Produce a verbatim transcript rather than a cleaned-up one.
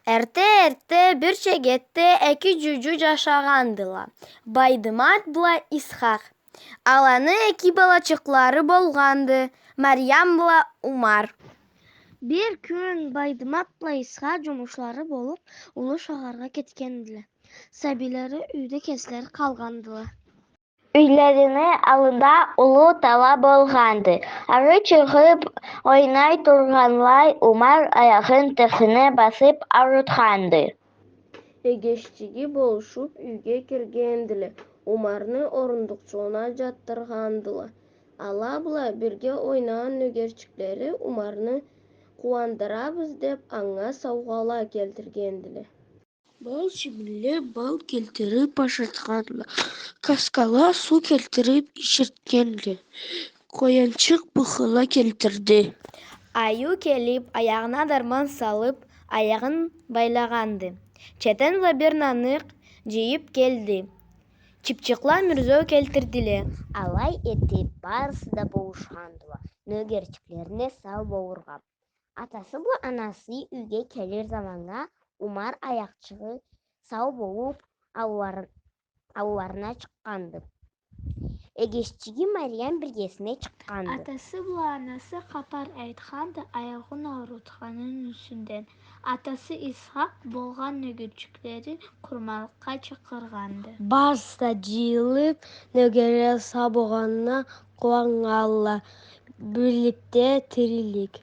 Эрте-эрте бир чегетде эки джуджу джашагъандыла, Байдымат бла Исхакъ. Аланы эки балачыкълары болгъанды, Мариям бла Умар. Бир кюн Байдымат бла Исхакъ джумушлары болуп, уллу шахаргъа кетгендиле. Сабийлери юйде кеслери къалгъандыла. Юйлерини аллында уллу тала болгъанды. Ары чыгъып ойнай тургъанлай, Умар аягъын терсине басып аурутханды. Эгешчиги болушуп юйге киргендиле, Умарны орундукъчугъуна джатдыргъандыла. Ала бла бирге ойнагъан нёгерчиклери Умарны къууандырабыз деп, анга саугъала келтиргендиле. Бал чиминле бал келтирип ашатхандыла, каскала суу келтирип ичиртгендиле, къоянчыкъ быхыла келтирди. Айыу келип, аягъына дарман салып, аягъын байлагъанды. Четен бла бир наныкъ джыйып келди. Чыпчыкъла мюрзеу келтирдиле. Алай этип, барысы да болушхандыла, нёгерчиклерине сау болургъа. Атасы бла анасы юйге келир заманнга Умар аякъчыгъы сау болуп, аулларын-, аулларына чыкъгъанды. Эгешчиги Мариям биргесине чыкъгъанды. Атасы бла анасы хапар айтханды аягъын аурутханын юсюнден. Атасы Исхакъ болгъан нёгерчиклери къурманлыкъгъа чакъыргъанды. Барысы да джыйылып, нёгерле сау болгъанына къууаннганла, бирликде тирилик.